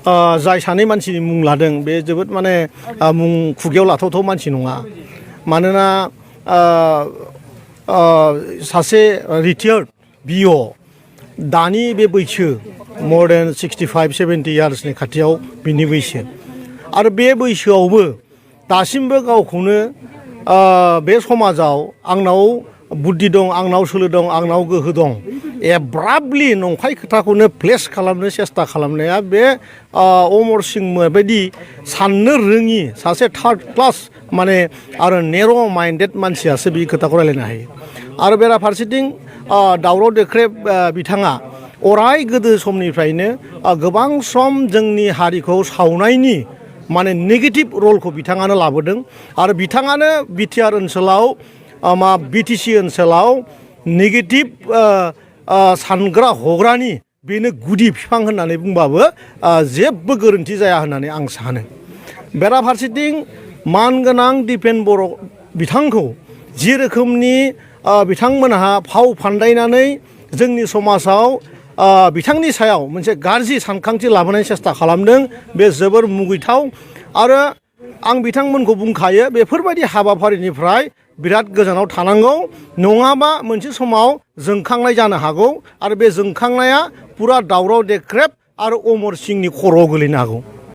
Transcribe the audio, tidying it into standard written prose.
जाय सानै मानसिनि मुं लादों बे जोबोद माने मुं खुगायाव लाथावथाव मानसि नङा मानोना सासे रिटायार्ड बिअ दानि बे बैसो more than 65-70 इयार्सनि खाथियाव बिनि बैसो आरो बे बैसोआवबो दासिमबो गावखौनो बे समाजाव आंनाव बुद्धि दं आंनाव सोलो दं आंनाव गोहो दं एब्राबलि नंखाय खोथाखौनो प्लेस खालामनो सेस्था खालामनाया बे अमर सिंह बायदि साननो रोङि सासे थार्ड क्लास माने आरो नेर' माइन्डेड मानसियासो बे खोथाखौ रायलायनो हायो आरो बेराफारसेथिं दावराव देख्रेब बिथाङा अराय गोदो समनिफ्रायनो गोबां सम जोंनि हारिखौ सावनायनि माने नेगेटिभ रलखौ बिथाङानो लाबोदों आरो बिथाङानो बिटिआर ओनसोलाव बिटिसि ओनसोलाव नेगेटिभ सानग्रा हग्रानि बेनो गुदि बिफां होननानै बुंबाबो जेबो गोरोन्थि जाया होननानै आं सानो बेराफारसेथिं मानगोनां दिपेन बर' बिथांखौ जि रोखोमनि बिथांमोनहा फाव फान्दायनानै जोंनि समाजाव बिथांनि सायाव मोनसे गाज्रि सानखांथि लाबोनायनि सेस्था खालामदों बे जोबोर मुगैथाव आरो आं बिथांमोनखौ बुंखायो बेफोरबायदि हाबाफारिनिफ्राय बिराद गोजानाव थानांगौ नङाबा मोनसे समाव जोंखांनाय जानो हागौ आरो बे जोंखांनाया पुरा दावराव देख्रेब आरो अमर सिंहनि खर'आव गोलैनो हागौ।